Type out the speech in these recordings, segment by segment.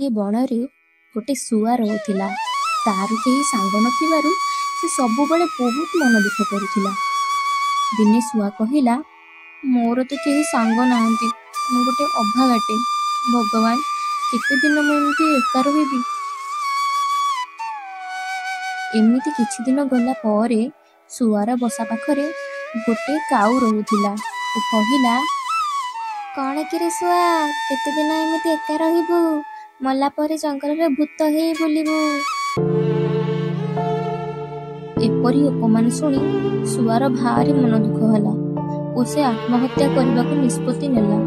ଏ ବଣରେ ଗୋଟେ ଶୁଆ ରହୁଥିଲା। ତାର କେହି ସାଙ୍ଗ ନଥିବାରୁ ସେ ସବୁବେଳେ ବହୁତ ମନ ଦୁଃଖ କରୁଥିଲା। ଦିନେ ଶୁଆ କହିଲା, ମୋର ତ କେହି ସାଙ୍ଗ ନାହାନ୍ତି, ମୁଁ ଗୋଟେ ଅଭାଗାଟେ। ଭଗବାନ, କେତେ ଦିନ ମୁଁ ଏମିତି ଏକା ରହିବି? ଏମିତି କିଛି ଦିନ ଗଲା ପରେ ଶୁଆର ବସା ପାଖରେ ଗୋଟେ କାଉ ରହୁଥିଲା ଓ କହିଲା, କଣ କିରେ ଶୁଆ, କେତେ ଦିନ ଏମିତି ଏକା ରହିବୁ? ମଲା ପରେ ଜଙ୍ଗଲରେ ଭୂତ ହେଇ ବୁଲିବୁ। ଏପରି ଅପମାନ ଶୁଣି ଶୁଆର ଭାରି ମନ ଦୁଃଖ ହେଲା ଓ ସେ ଆତ୍ମହତ୍ୟା କରିବାକୁ ନିଷ୍ପତ୍ତି ନେଲା।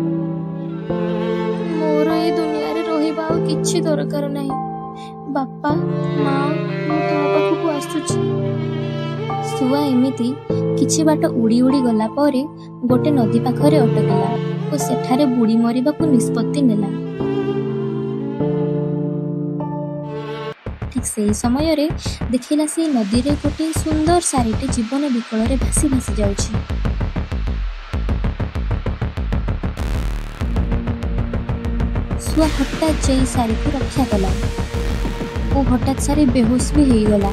ମୋର ଏ ଦୁନିଆରେ ରହିବା ଆଉ କିଛି ଦରକାର ନାହିଁ। ବାପା, ମା, ମୁଁ ତୁମ ପାଖକୁ ଆସୁଛି। ଶୁଆ ଏମିତି କିଛି ବାଟ ଉଡ଼ି ଉଡ଼ି ଗଲା ପରେ ଗୋଟେ ନଦୀ ପାଖରେ ଅଟକିଲା ଓ ସେଠାରେ ବୁଡ଼ି ମରିବାକୁ ନିଷ୍ପତ୍ତି ନେଲା। ଠିକ୍ ସେହି ସମୟରେ ଦେଖିଲା ସେଇ ନଦୀରେ ଗୋଟିଏ ସୁନ୍ଦର ଶାରୀଟେ ଜୀବନ ବିକଳରେ ଭାସି ଭାସି ଯାଉଛି। ଶୁଆ ହଠାତ୍ ଯାଇ ଶାରୀକୁ ରକ୍ଷା କଲା ଓ ହଠାତ୍ ଶାରୀ ବେହୋସ ବି ହେଇଗଲା।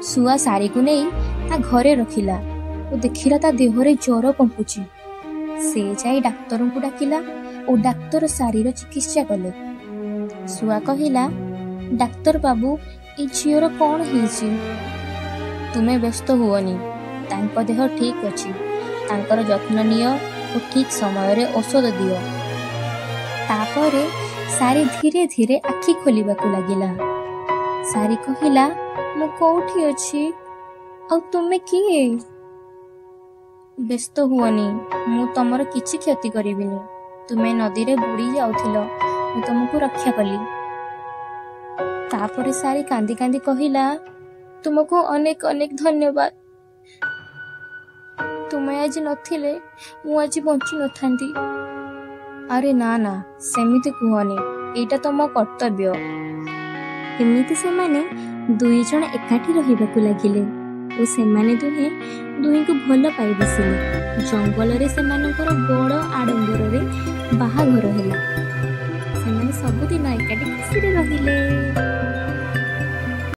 ଶୁଆ ଶାରୀକୁ ନେଇ ତା ଘରେ ରଖିଲା ଓ ଦେଖିଲା ତା ଦେହରେ ଜ୍ୱର କମ୍ପୁଛି। ସେ ଯାଇ ଡାକ୍ତରଙ୍କୁ ଡାକିଲା ଓ ଡାକ୍ତର ଶାରୀର ଚିକିତ୍ସା କଲେ। ଶୁଆ କହିଲା, ଡାକ୍ତର ବାବୁ, ଏ ଝିଅର କଣ ହେଇଛି? ତୁମେ ବ୍ୟସ୍ତ ହୁଅନି, ତାଙ୍କ ଦେହ ଠିକ୍ ଅଛି। ତାଙ୍କର ଯତ୍ନ ନିଅ ଓ ଠିକ୍ ସମୟରେ ଔଷଧ ଦିଅ। ତାପରେ ଶାରୀ ଧୀରେ ଧୀରେ ଆଖି ଖୋଲିବାକୁ ଲାଗିଲା। ଶାରୀ କହିଲା, ମୁଁ କୋଉଠି ଅଛି? ଆଉ ତୁମେ କିଏ? ବ୍ୟସ୍ତ ହୁଅନି, ମୁଁ ତମର କିଛି କ୍ଷତି କରିବିନି। ତୁମେ ନଦୀରେ ବୁଡ଼ି ଯାଉଥିଲ, ମୁଁ ତମକୁ ରକ୍ଷା କଲି। ତାପରେ ଶାରୀ କାନ୍ଦି କାନ୍ଦି କହିଲା, ତୁମକୁ ଅନେକ ଅନେକ ଧନ୍ୟବାଦ। ତୁମେ ଆଜି ନଥିଲେ ମୁଁ ଆଜି ବଞ୍ଚି ନଥାନ୍ତି। ଆରେ ନା ନା, ସେମିତି କୁହନି, ଏଇଟା ତ ମୋ କର୍ତ୍ତବ୍ୟ। ଏମିତି ସେମାନେ ଦୁଇ ଜଣ ଏକାଠି ରହିବାକୁ ଲାଗିଲେ ଓ ସେମାନେ ଦୁହେଁ ଦୁହିଁଙ୍କୁ ଭଲ ପାଇ ବସିଲେ। ଜଙ୍ଗଲରେ ସେମାନଙ୍କର ବଡ଼ ଆଡ଼ମ୍ବରରେ ବାହାଘର ହେଲା। ସେମାନେ ସବୁଦିନ ଏକାଠି ଖୁସିରେ ରହିଲେ।